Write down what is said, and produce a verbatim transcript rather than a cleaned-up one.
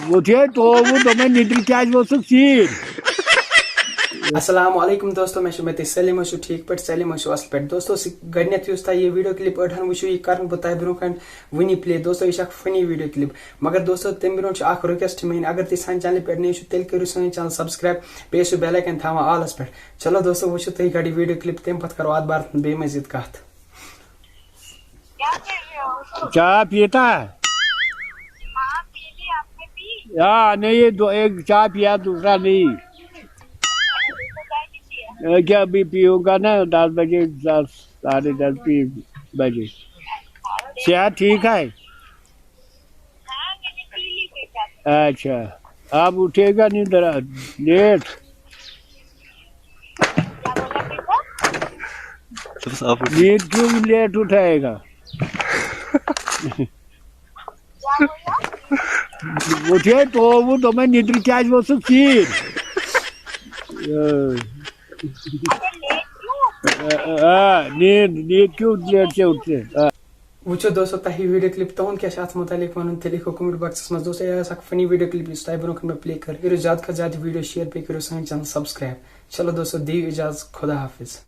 وۄتھے تووُ دوٚپمَے نِدرِ کیٛازِ ووٚتھُکھ ژیٖرۍ؟ السلام علیکم دوستو، مےٚ چھُ مےٚ تُہۍ سٲلِم ٲسِو ٹھیٖک پٲٹھۍ، سٲلِم ٲسِو اَصٕل پٲٹھۍ۔ دوستو، سُہ گۄڈٕنٮ۪تھ یُس تۄہہِ یہِ video clip أڑہَن وٕچھِو، یہِ کَرَن بہٕ تۄہہِ برونٛہہ کَنہِ وٕنی play۔ دوستو، یہِ چھِ اَکھ funny video clip، مگر دوستو، تَمہِ برونٛہہ چھُ اَکھ request میٛٲنۍ، اگر تُہۍ سانہِ channel پٮ۪ٹھ نٔے چھِو، تیٚلہِ کٔرِو سٲنۍ channel subscribe، بیٚیہِ ٲسِو bell icon تھاوان آلَس پٮ۪ٹھ۔ چلو دوستو، وٕچھِو تُہۍ گۄڈٕ یہِ video clip، تَمہِ پَتہٕ کَرو اَتھ بارَس منٛز بیٚیہِ مٔزیٖد کَتھ۔ چاہ پیتا؟ हाँ, नहीं, दो, एक चाय पिया, दूसरा नहीं। क्या अभी पीऊंगा ना, दस बजे, दस, साढ़े दस पी बजे। सेहत ठीक है? अच्छा, आप उठेगा नहीं जरा लेट। دوٚپُس، آ، بہٕ नींद क्यों लेट उठाएगा? उठे तो वो तो मैं निद्र क्या वो सब चीज। आ, नींद, नींद क्यों लेट से उठते? وٕچھِو دوستو، تۄہہِ یہِ video clip تُہُنٛد کیٛاہ چھُ اَتھ مُتعلِق وَنُن، تہِ لیکھِو comment boxس منٛز۔ دوستو، یہِ ٲس اَکھ funny video clip یُس تۄہہِ برونٛہہ کَنہِ مےٚ play کٔر۔ کٔرِو زیادٕ کھۄتہٕ زیادٕ video share، بیٚیہِ کٔرِو سٲنۍ channel subscribe۔ چلو دوستو، دِیِو اِجازت، خدا حافظ۔